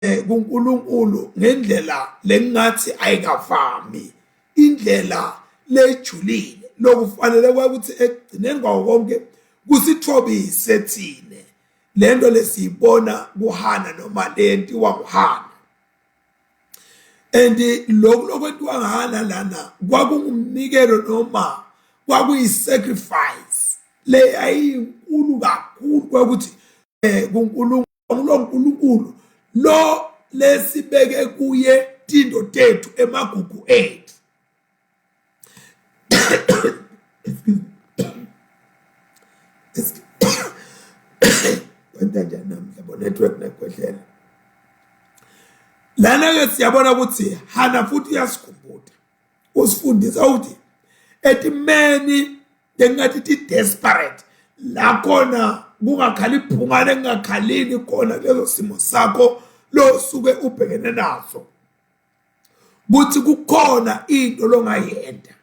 eh, kuNkulunkulu ngendlela lengathi ayikavami indlela lejulile lokufanele ukuthi ekugcineni kwawo konke kusithobise thine lento lesiyibona kuHana noma lentiwa kuHana and lokhu lokwentiwa ngaHana lana kwakungumnikelo noma kwakuyi-sacrifice le yayiyinkulu kakhulu kwakuthi eh kuNkulunkulu lo Nkulunkulu lo lesibeke kuye tindo tethu emagugu ethu kwenta njani namhla bo network nekhwehlela lana-ke siyabona ukuthi hana futhi uyasikhumbuta usifundisa ukuthi etimeni engathi ti-desperate la khona kungakhali ibhungane kungakhalini khona kuleso simo sakho losuke ubhekene naso kuthi kukhona into longayenta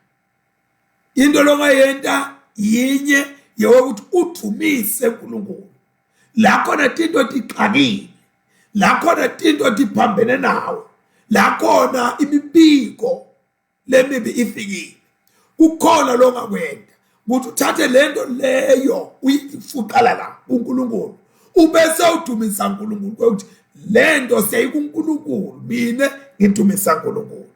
into longayenta yinye yokuthi udumise uNkulunkulu la khona tinto tixakile la khona tinto tiphambene nawe la khona imibiko lemibi ifikile kukhona longakwenda ukuthi uthathe lento leyo uyifuqala la kuNkulunkulu ubese udumisa uNkulunkulu ukuthi lento seyikuNkulunkulu mina ngidumisa uNkulunkulu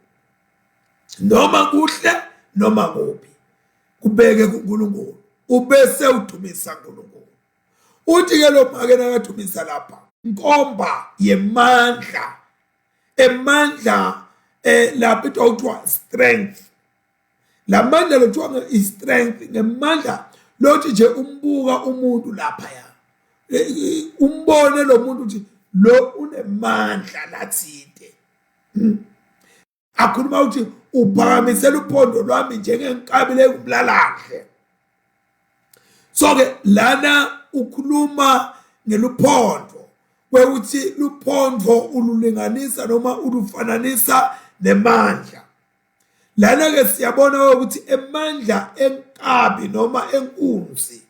noma kuhle noma kubi kubeke kuNkulunkulu ubese udumisa uNkulunkulu uthi ke lo make nakadumisa lapha inkomba yemandla emandla eh lapho into kuthiwa strength lamandla lokuthiwa i-strength ngemandla lothi nje umbuka umuntu lapha ya eh, eh, umbone lo muntu ukuthi lo unemandla lathide hmm. akhuluma ukuthi uphakamisela uphondo lwami njengenkabi lekumlalahle so ke lana ukhuluma ngeluphondo kwekuthi luphondo ululinganisa noma ulufananisa nemandla lana ke siyabona ukuthi emandla enkabi noma enkunzi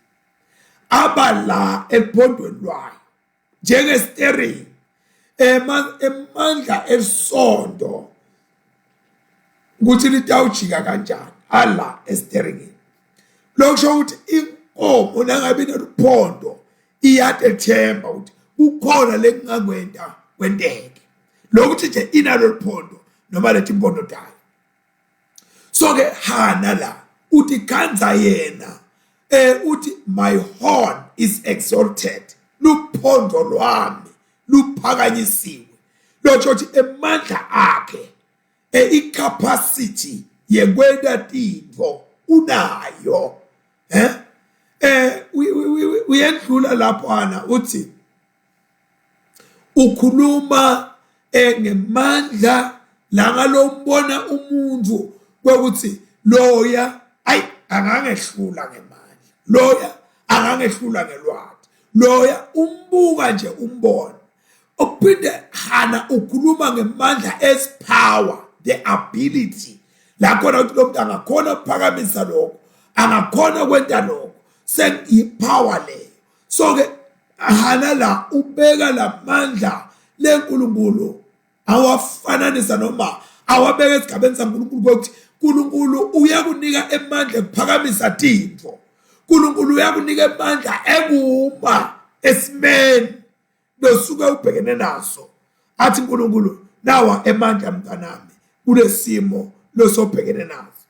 aba la ephondweni lwayo njengestering emandla esondo ukuthi litawujika kanjani ala esteringini lokusho ukuthi inkomo nangabe ineluphondo iyatethemba ukuthi kukhona lekungakwenta kwenteke lokuthi nje inalo luphondo noma lethi impondo tayo so ke hana la uthi khanza yena eh uthi my horn is exalted luphondo lwami luphakanyisiwe lotsho ukuthi emandla akhe eh, icapacity yekwenta tintfo unayo eh eh uyendlula lapho ana uthi ukhuluma eh, ngemandla langa lombona umuntu kwekuthi loya ayi angangehlula ngemandla loya angangehlula ngelwati loya umbuka nje umbona uphinde hana ukhuluma ngemandla as power the ability la khona ukuthi lo muntu angakhona ukuphakamisa lokho angakhona kwenta lokho sekuyipower leyo so ke hana la ubeka lamandla lenkulunkulu awafananisa noma awabeka esigabeni saNkulunkulu ukuthi uNkulunkulu uyakunika emandla ekuphakamisa tintfo uNkulunkulu uyakunika emandla ekuma esimeni losuke ubhekene naso athi uNkulunkulu nawa emandla mntanami kulesimo losobhekene naso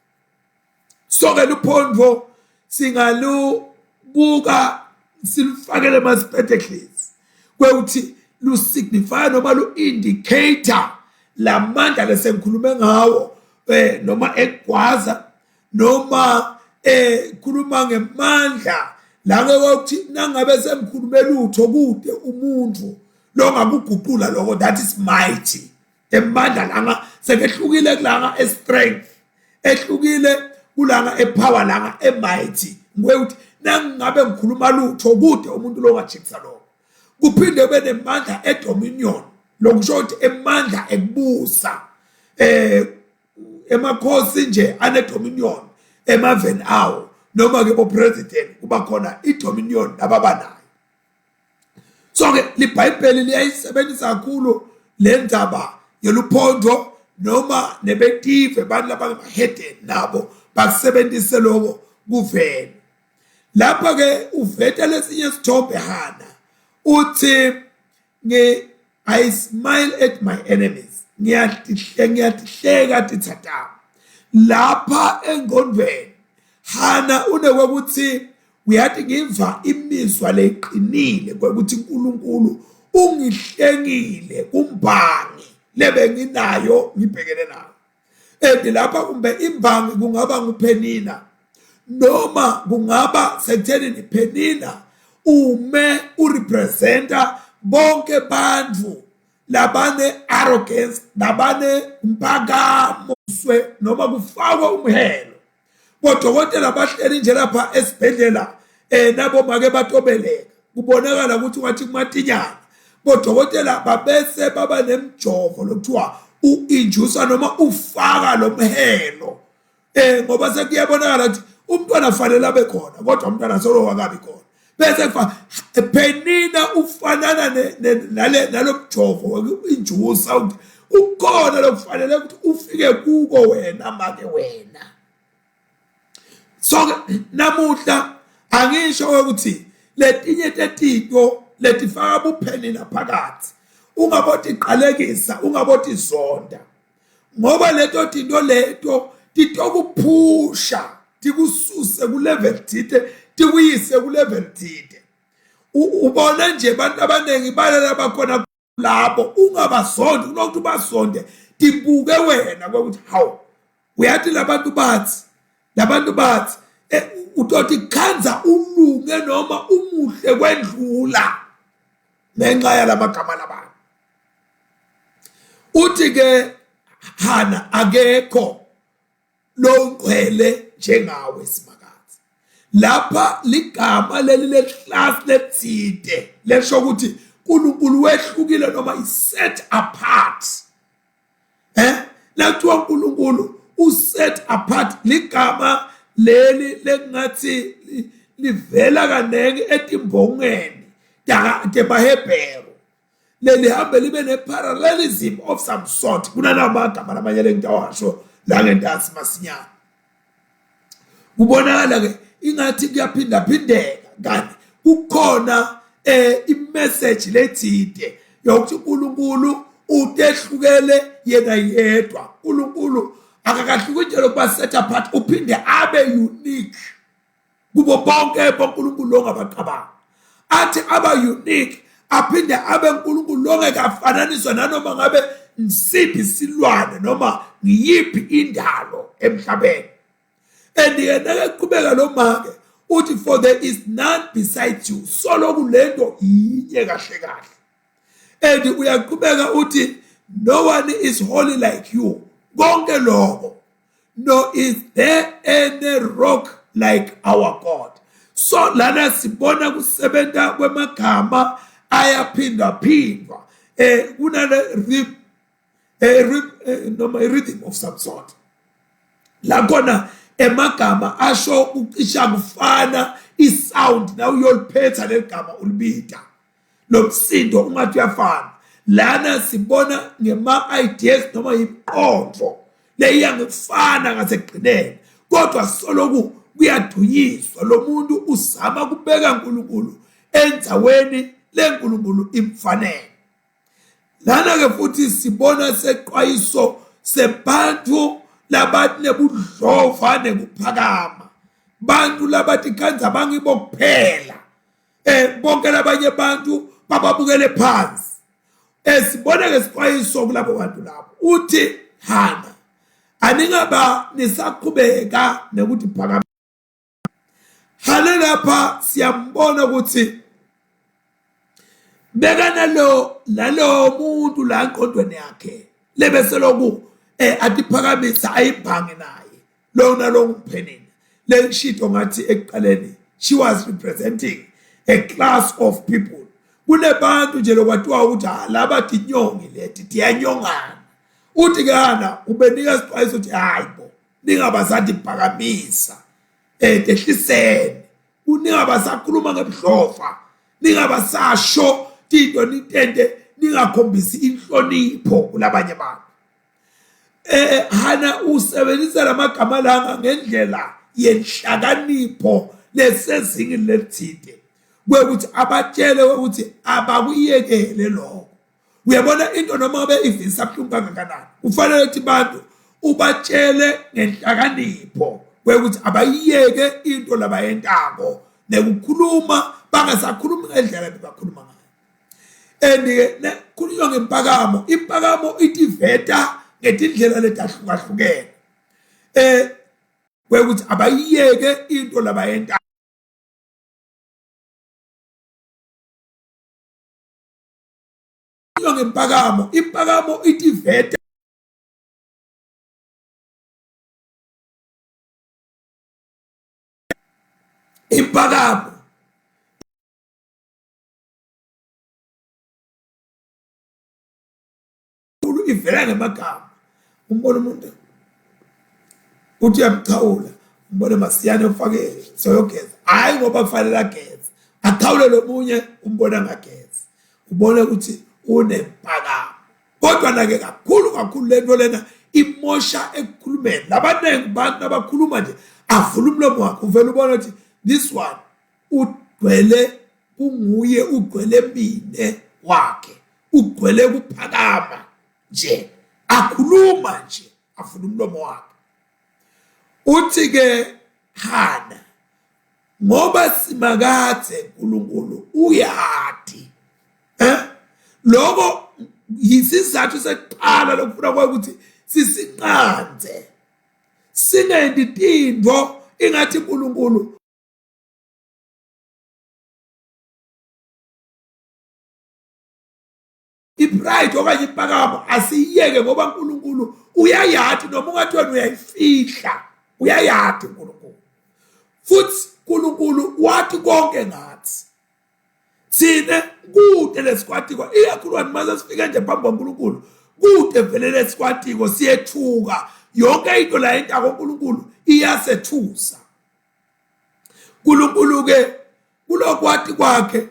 so-ke luphondvo singalubuka silufakele ema-spectacles kwekuthi lusignifya noma lu-indicator lamandla lesengikhulume ngawo eh noma egwaza noma eh khuluma ngemandla la ke ukuthi nangabe sengikhulume lutho kude umuntu longakuguqula lokho that is mighty emandla langa sekehlukile kulanga estrength ehlukile kulanga epower langa emighty ngwe ukuthi nangabe ngikhuluma lutho kude umuntu lo ngajikisa lokho kuphinde kube nemandla edominion lokusho ukuthi emandla ekubusa eh emakhosi nje ane dominion emaveni awo noma ke bo president kuba khona i dominion lababanayo so ke libhayibheli liyayisebenzisa kakhulu Le ndzaba yeluphondo noma nebetive bantu labangema-hedeni nabo bakusebentise loko kuvela. Lapha ke uveta lesinye sithombe Hana uthi ngi I smile at my enemies ngiyatihle ngiyatihleka titha tami lapha engqondweni Hana unekwekuthi uyathi ngiva imizwa leqinile kwekuthi uNkulunkulu ungihlengile kumbangi lebenginayo ngibhekene nayo and lapha kumbe imbangi kungaba nguPhenina noma kungaba sekuthenini Phenina ume urepresenta bonke bantu labane arrogance labane mpakamo swe noma kufakwe umhelo bodokotela bahleli nje lapha esibhedlela eh nabo make batobeleka kubonakala ukuthi wathi kumatinyana bodokotela babese baba nemjovo lokuthiwa uinjusa noma ufaka lo mhelo eh ngoba sekuyabonakala ukuthi umntwana fanele abe khona kodwa umntwana solo wakabi khona bese kufa Penina ufanana nale nalomjovo injusa ukuthi kukhona lokufanele ukuthi ufike kuko wena make wena so ke namuhla angisho ukuthi letinye tetinto letifaka buphenina phakathi ungaboti qalekisa ungaboti zonda ngoba leto tinto leto titokuphusha tikususe kulevel thite tikuyise kulevel thite ubone nje abantu abaningi balala bakhona lapho ungabazondi kunokuthi ubazonde tibuke wena kwekuthi hawu uyathi labantu bathi labantu bathi eh, utothi khanza ulunge noma umuhle kwendlula ngenxa yalamagama labantu uthi ke Hana akekho longcwele njengawe Simakadze lapha ligama leli leclass lethide lesho ukuthi uNkulunkulu wehlukile noma is set apart eh nakuthiwa uNkulunkulu uset apart ligama leli lengathi livela kanengi etimbongweni temaHebheru lelihambe libe ne-parallelism of some sort kunanamagama lamanye lengitawasho la ngentasi masinyane kubonakala ke ingathi kuyaphindaphindeka kanti kukhona eh imessage lethide yokuthi uNkulunkulu utehlukele yena yedwa uNkulunkulu akakahluki nje lokuba set apart uphinde abe unique kubo bonke boNkulunkulu ongabacabanga athi aba unique aphinde abe uNkulunkulu longeke afananiswe nanoma ngabe ngisiphi isilwane noma ngiyiphi indalo emhlabeni and yena ke qhubeka lo make uthi for there is none besides you solo kulento yinye kahle kahle and uyaqhubeka uthi no one is holy like you konke lokho no is there any rock like our God so lana sibona kusebenta kwemagama ayaphindaphindwa eh kunale rip eh, rip eh, noma rhythm of some sort la khona emagama asho ucisha kufana isound na uyoliphetha leligama ulibida lo msindo ungathi uyafana lana sibona ngema-ideas noma yimiqondo leyiya ngokufana ngasekugcineni kodwa soloku kuyadunyiswa lo muntu uzama kubeka uNkulunkulu endaweni leNkulunkulu imfanele lana ke futhi sibona seqwayiso sebantu labanebudlova nekuphakama bantu labatikhandza bangibo kuphela eh bonke labanye abantu bababukele phansi esibona ke sixwayiso kulabo bantu labo uthi hana aningaba nisaqhubeka nekuthi phakama hale lapha siyambona ukuthi beka nalo nalowo muntu la engqondweni yakhe lebeseloku eh atiphakamisa ayibhange naye lo nalo ngumphenini lengishito ngathi ekuqaleni she was representing a class of people kunebantu nje lokwatiwa ukuthi ah, laba tinyongi leti tiyanyongana uthi kana ubenika isixwayiso ukuthi hayi bo ningabasathi phakamisa eh tehliseni kuningabasakhuluma ngebudlova ningabasasho tinto nitente ningakhombisi inhlonipho kulabanye abantu. Eh Hana usebenzisa lamagama langa ngendlela yenhlakanipho lesezingeni lelithide kwekuthi abatshele ukuthi abakuyekele lokho. Uyabona into noma ngabe ivisa buhlungu kangakanani kufanele ukuthi bantu ubatshele ngenhlakanipho kwekuthi abayiyeke into labayentako nekukhuluma bangasakhulumi ngendlela bebakhuluma ngayo. And-ke khulunywa ngempakamo, impakamo itiveta ngetindlela letahlukahlukene eh kwekuthi abayiyeke into labayenta ngempakamo, impakamo itiveta impakamo ivela ngemagama. Umbona umuntu uthi uyamchawula, umbone masiyane ufake soyogeza, hhayi ngoba kufanele ageze, achawule lo munye umbone angagezi, ubone ukuthi unempakamo. Kodwa nake kakhulu kakhulu lento lena imosha ekukhulumeni. Labaningi bantu abakhuluma nje avula umlomo wakhe uvele ubone ukuthi this one ugcwele kunguye, ugcwele mine wakhe, ugcwele kuphakama nje, akhuluma nje avula umlomo wakhe. Uthi ke Hana, ngoba simakadze uNkulunkulu uyati eh lokho yisizathu sekuqala lokufuna kwayo ukuthi sisinqanze singendi tintfo ingathi uNkulunkulu ipride okanye impakamo asiyiyeke ngoba uNkulunkulu uyayati noma ungathi wena uyayifihla, uyayati uNkulunkulu. Futhi uNkulunkulu wathi konke ngathi thina kude lesikwatiko, ikakhulukazi mase sifike nje phambi kwaNkulunkulu, kude vele lesikwatiko, siyethuka yonke into la entako uNkulunkulu iyasethusa. uNkulunkulu ke kulokwati kwakhe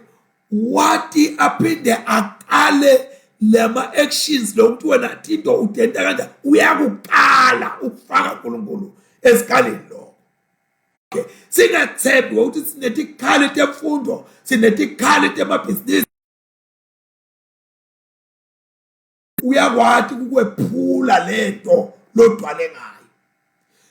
wati aphinde aqale lama actions lokuthi wena into udenta kanjani, uyakuqala ukufaka uNkulunkulu esikalini lokho. Okay, singathembi ukuthi sinetikhali temfundo, sinetikhali temabhizinisi, uyakwati ukukwephula lento lodwale ngayo.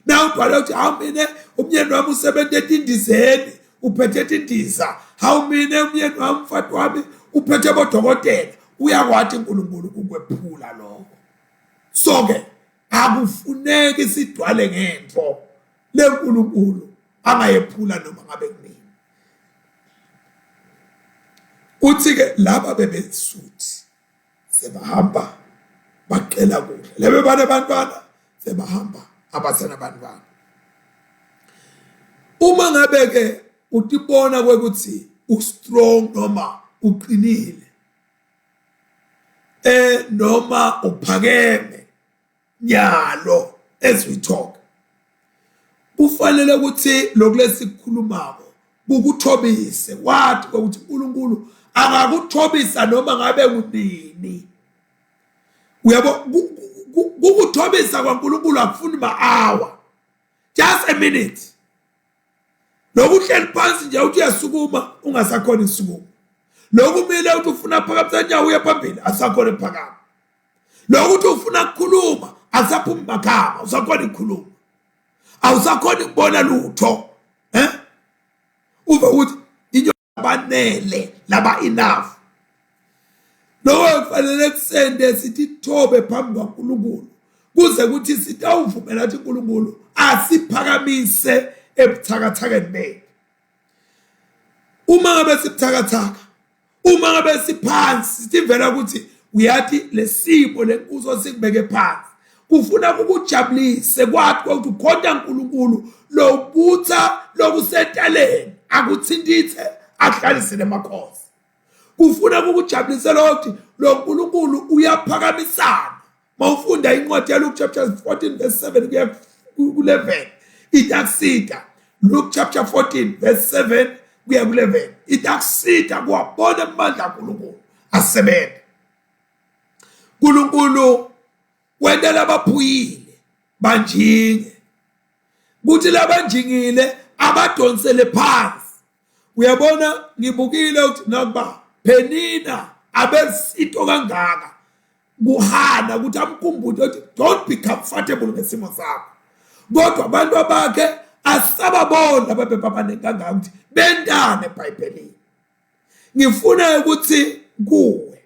Na udwale ukuthi hawu mina umyeni wami usebenza etindizeni, uphethe etindiza, hawu mina umyeni wami umfati wami uphethe bodokotela, uyakwati uNkulunkulu ukukwephula lokho. So ke akufuneki sidwale ngento leNkulunkulu angayephula noma ngabe kunini. Uthi ke laba bebesuthi sebahamba baqela kudla, lebe banabantwana sebahamba abasenabantwana. Uma ngabe ke utibona kwekuthi ustrong noma uqinile noma uphakeme nyalo as we talk, kufanele ukuthi lokhu lesikukhulumako kukuthobise, wathi ukuthi uNkulunkulu angakuthobisa noma ngabe kunini. Uyabo, kukuthobisa kwaNkulunkulu akufuni ma-hour, just a minute. Lokhu uhleli phansi nje uthi uyasukuma ungasakhona ukusukuma, lokhu umile uthi ufuna phakamisa inyawo uye phambili asakhona ukuphakama, lokhu uthi ufuna ukukhuluma asaphumi magama, usakhona ukukhuluma, awusakhona ukubona lutho, uve ukuthi into abanele laba enough. Lokho kufanele kusende sithi thobe phambi kwaNkulunkulu kuze kuthi sitawuvumela ukuthi uNkulunkulu asiphakamise ebuthakathakeni bethu. Uma ngabe sibuthakathaka, uma ngabe siphansi, sivela ukuthi uyathi lesimo lenkuzo sikubeke phansi, kufuna kukujabulise kwathi ukuthi ukhonta uNkulunkulu lobutha lokusetaleni akuthintithe akuhlalise nemakhosi. Kufuna kukujabulise lokho lo nkulunkulu uyaphakamisana. Mawufunda incwadi yaLuke chapter 14 verse 7 kuya ku-11 itakusita. Luke chapter 14 verse 7 kuya ku-11 itakusita kuwabona amandla kaNkulunkulu asebenza. uNkulunkulu wenta labaphuyile banjinge kuthi labanjingile abadonsele phansi. Uyabona, ngibukile ukuthi nakuba Penina abesito kangaka kuHana ukuthi amkhumbuze ukuthi don't be comfortable ngesimo sakho, kodwa abantu abakhe asababona babe babaningi kangaka ukuthi bentane eBhayibhelini. Ngifuna ukuthi kuwe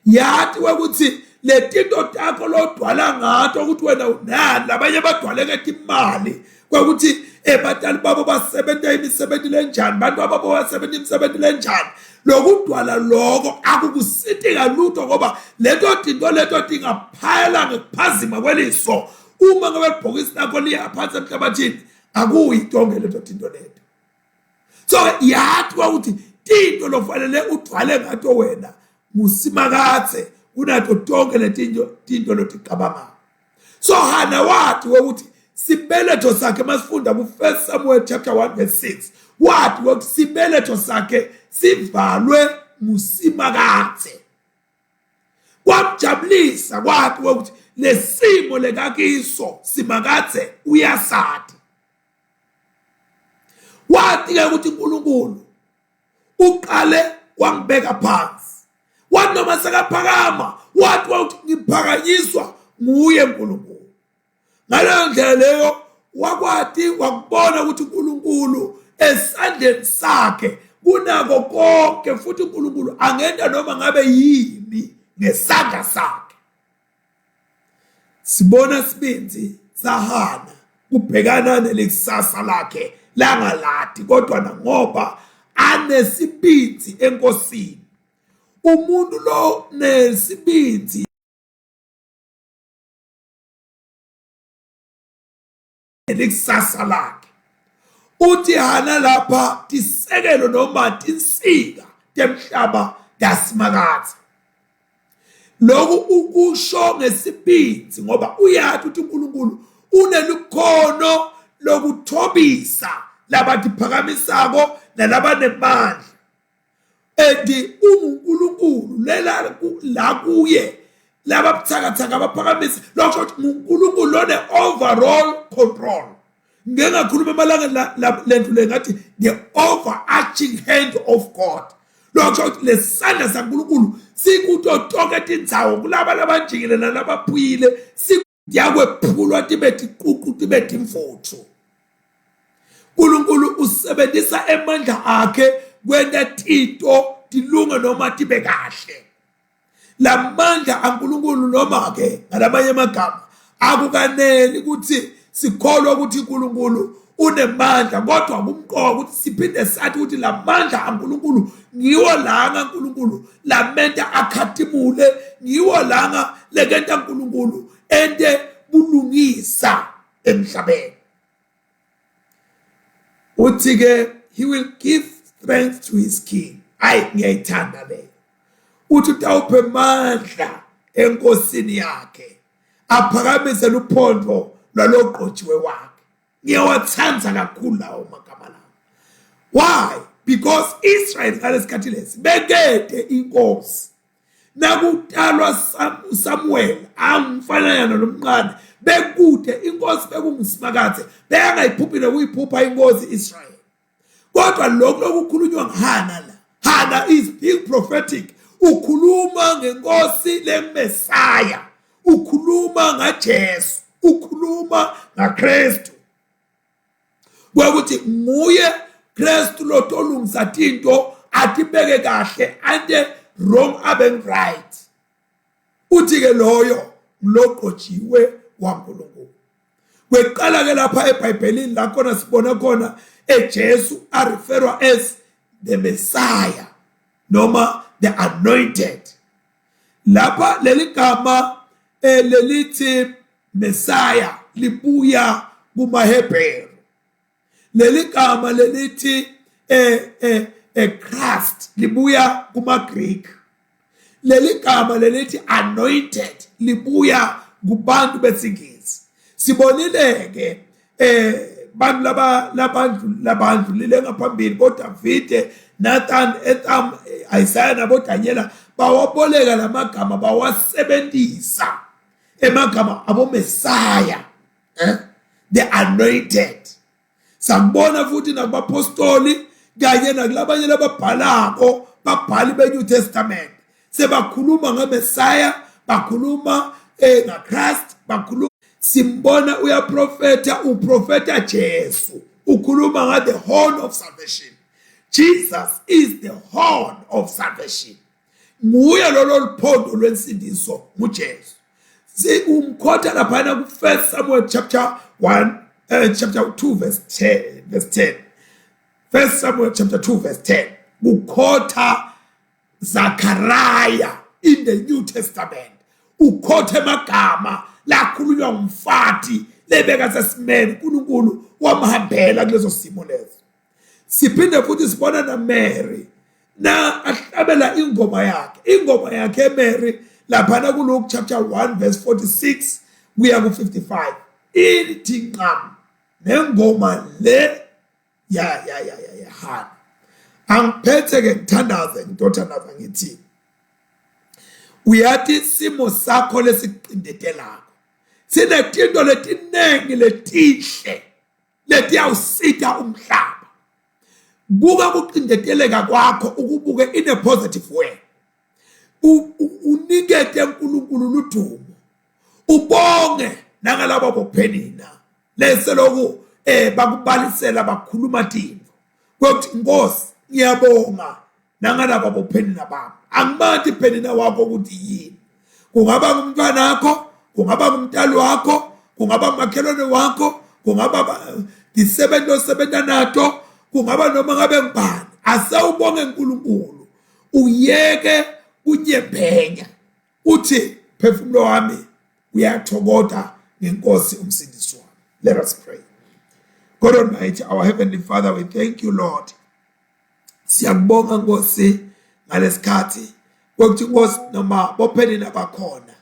yathi ukuthi letinto takho lodwala ngato ukuthi wena unani, labanye badwaleke imali kwakuthi ebatali babo basebenta imisebenzi lenjani, bantu ababo basebenta imisebenzi lenjani. Lokudwala lokho akukusiti kalutho, ngoba leto tinto leto tingaphayela ngekuphazima kweliso. Uma ngabe ibhokisi lakho liya phansi emhlabathini, akuyi tonke leto tinto leto. So yathi ukuthi tinto lofanele udvwale ngato wena nguSimakadze kunato tonke letinto tinto loticabangayo. So Hana wathi ukuthi sibeletho sakhe, masifunda ku-1 Samuel chapter 1 verse 6, wathi ukuthi sibeletho sakhe sivalwe nguSimakadze. Kwamjabulisa kwathi ukuthi lesimo lekakiso Simakadze uyasati. Wathi-ke ukuthi uNkulunkulu uqale wangibeka phansi, wathi noma sekaphakama wathi wathi ngiphakanyiswa nguye uNkulunkulu. Ngaleyo ndlela leyo wakwati wakubona ukuthi uNkulunkulu esandleni sakhe kunako konke, futhi uNkulunkulu angenta noma ngabe yini ngesandla sakhe. Sibona sibinzi saHana kubhekana nelikusasa lakhe langaladi, kodwa nangoba anesibinzi enkosini. Umuntu lo nesibinzi likusasa lakhe. Uthi Hana lapha tisekelo noma tinsika temhlaba tasimakadze. Lokhu ukusho ngesibindi ngoba uyazi ukuthi uNkulunkulu unelikhono lokuthobisa labatiphakamisako nalabanemandla. And unguNkulunkulu lela la kuye laba buthakathaka abaphakamisa, lokho ukuthi nguNkulunkulu lone overall control. Ngeke ngakhuluma emalangeni lento le ngathi the overarching hand of God. Lokho ukuthi lesandla saNkulunkulu sikuto tonke tindzawo kulaba labanjingile nalabaphuyile, siyakwephulwa tibe tiququ tibe timfuthu. uNkulunkulu usebenzisa emandla akhe kwenta tinto tilunge noma tibe kahle. Lamandla aNkulunkulu, noma ke ngalamanye amagama, akukaneli ukuthi sikholwe ukuthi uNkulunkulu unemandla, kodwa kumqoka ukuthi siphinde sathi ukuthi lamandla aNkulunkulu ngiwo langa uNkulunkulu lamenta akhatimule, ngiwo langa lekenta uNkulunkulu ente bulungisa emhlabeni. Uthi ke he will give strength to his king. Ayi, ngiyayithanda leyo. Uthi utawuphe mandla enkosini yakhe, aphakamise luphondo lwalogqotshiwe wakhe. Ngiyawathanda kakhulu lawo magama lawo. Why? Because Israel ngalesikhathi lesi bekede inkosi. Nakutalwa Samuel angumfananyana lomncane, bekude inkosi bekunguSimakadze, beyangayiphuphi nokuyiphupha inkosi Israel. Kodwa lokhu lokukhulunywa ngaHana la, Hana is being prophetic. Ukhuluma ngenkosi leMesaya, ukhuluma ngaJesu, ukhuluma ngaKristu. Kwakuthi nguye Kristu lotolungisa tinto atibeke kahle ante wrong abe right. Uthi ke loyo mloqotshiwe waNkulunkulu. Kweqala ke lapha eBhayibhelini la khona sibona khona eJesu areferwa as the Messiah noma the anointed. Lapha leli gama lelithi Messiah libuya kumaHebheru. Leli gama lelithi Christ libuya kumaGreek. Leli gama lelithi anointed libuya kubantu besiNgisi. Sibonile ke bantu laba labantu labandlulile ngaphambili boDavide, Nathan, Etham, Isaiah nabo Daniela. Bawaboleka lamagama bawasebenzisa emagama aboMessiah, eh? The anointed. Sakubona futhi nakubapostoli kanye nakulabanye lababhalako, babhali be-New Testament, sebakhuluma ngeMessiah, bakhuluma ngaChrist, bakhuluma. Simbona uyaprofetha, uprofeta Jesu, ukhuluma nga the horn of salvation. Jesus is the horn of salvation. Nguye lolo luphondo lwensindiso, nguJesu. Umkhotha laphana ku 1 Samuel chapter 1, chapter 2 verse 10, verse 10. 1 Samuel chapter 2 verse 10 kukhotha Zachariah in the New Testament, ukhotha emagama lakhulunywa ngumfati lebeka sesimene, uNkulunkulu wamhambela kuleso simo leso. Siphinde futhi sibona na Mary na ahlabela ingoma yakhe, ingoma yakhe Mary laphana ku Luke chapter 1 verse 46 kuya ku 55, ithi nqam nengoma le ya ya ya ya ya Hana. Angiphethe ke ngithandaze, ngitothandaza ngithi uyathi isimo sakho lesicindetelako sinetinto letinengi letihle letiyawusita umhlaba. Buka kucindeteleka kwakho, ukubuke in a positive way, unikete uNkulunkulu ludumo, ubonge nangalabo bophenina leseloku bakubalisela bakhuluma tintfo kwekuthi Nkosi ngiyabonga nangalaba bophenina bami. Angimathi phenina wakho ukuthi yini, kungaba ngumntwana wakho, kungaba ngumntali wakho, kungaba umakhelwane wakho, kungaba disebenzi osebenta nato, kungaba noma ngabe ngubani. Asewubonge uNkulunkulu, uyeke kunyembenya, uthi phefumulo wami uyathokoda ngenkosi umsindisi wami. Let us pray. God Almighty, our heavenly Father, we thank you, Lord. Siyakubonga Nkosi ngalesikhathi kwekuthi Nkosi noma bophenina bakhona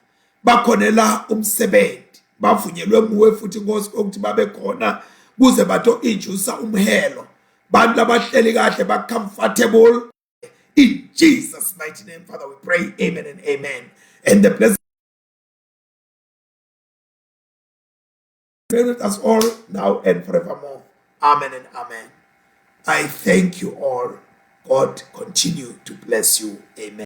bakhonela umsebenzi, bavunyelwe nguwe futhi Nkosi ukuthi babe khona kuze bato injusa umhelo, bantu abahleli kahle ba comfortable. In Jesus mighty name, Father, we pray. Amen and amen. And the blessing be with us all now and forevermore. Amen and amen. I thank you all. God continue to bless you. Amen.